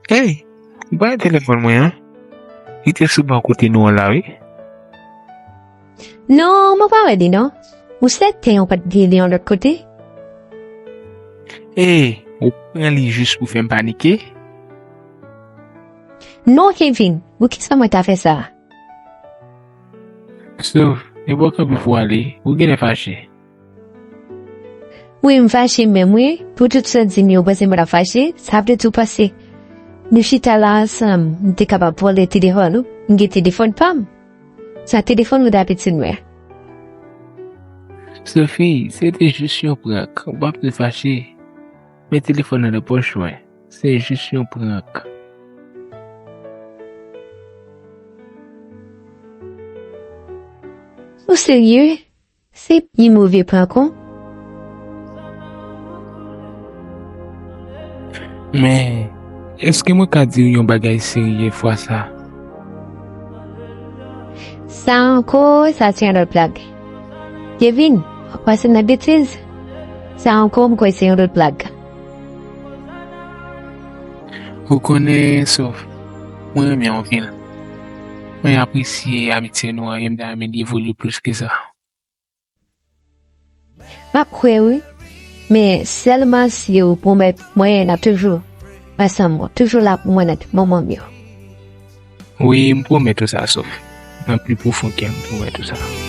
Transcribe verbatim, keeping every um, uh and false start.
Hey, ou pa wè telefòn mwen an? Li te sou ban kote nou an la, wi. Non, mwen pa wè li non. Ou sèten ou pa t gen li yon lòt kote? Hey, ou pran li jis pou fè m panike? Non, Kevin, poukisa mwen ta fè sa? Sof, e bò kanpe pou ale, ou genlè fache. Wi, m fache menm wi. Pou tout sa di m yo panse mwen ap fache, sa vle di w panse nou chita la ansanm, m te kapab vòlè telefòn ou, m gen telefòn pa m. Sa telefòn ou dabitid mwen. Sophie, se te jis yon prank, ou p ap te fache. Men telefòn nan nan pòch mwen, se jis yon prank. Ou serye? Se pi move prank ou. Men, èske mwen ka di w yon bagay serye fwa sa? Sa ankò, sa se yon lòt blag. Kevin, w ap pase nan betiz. Sa ankò, m kwè se yon lòt blag. Ou konnen, Sof, mwen renmen w anpil. Mwen apresye amitye nou an e m ta renmen li evolye plis ke sa. M ap kwè wi, men sèlman si ou pwomèt mwen n ap toujou ansanm, toujou la pou mwen nan tout moman m yo. Wi, m pwomèt ou sa, Sof. Nan pli pwofon kè m, m pwomèt ou sa.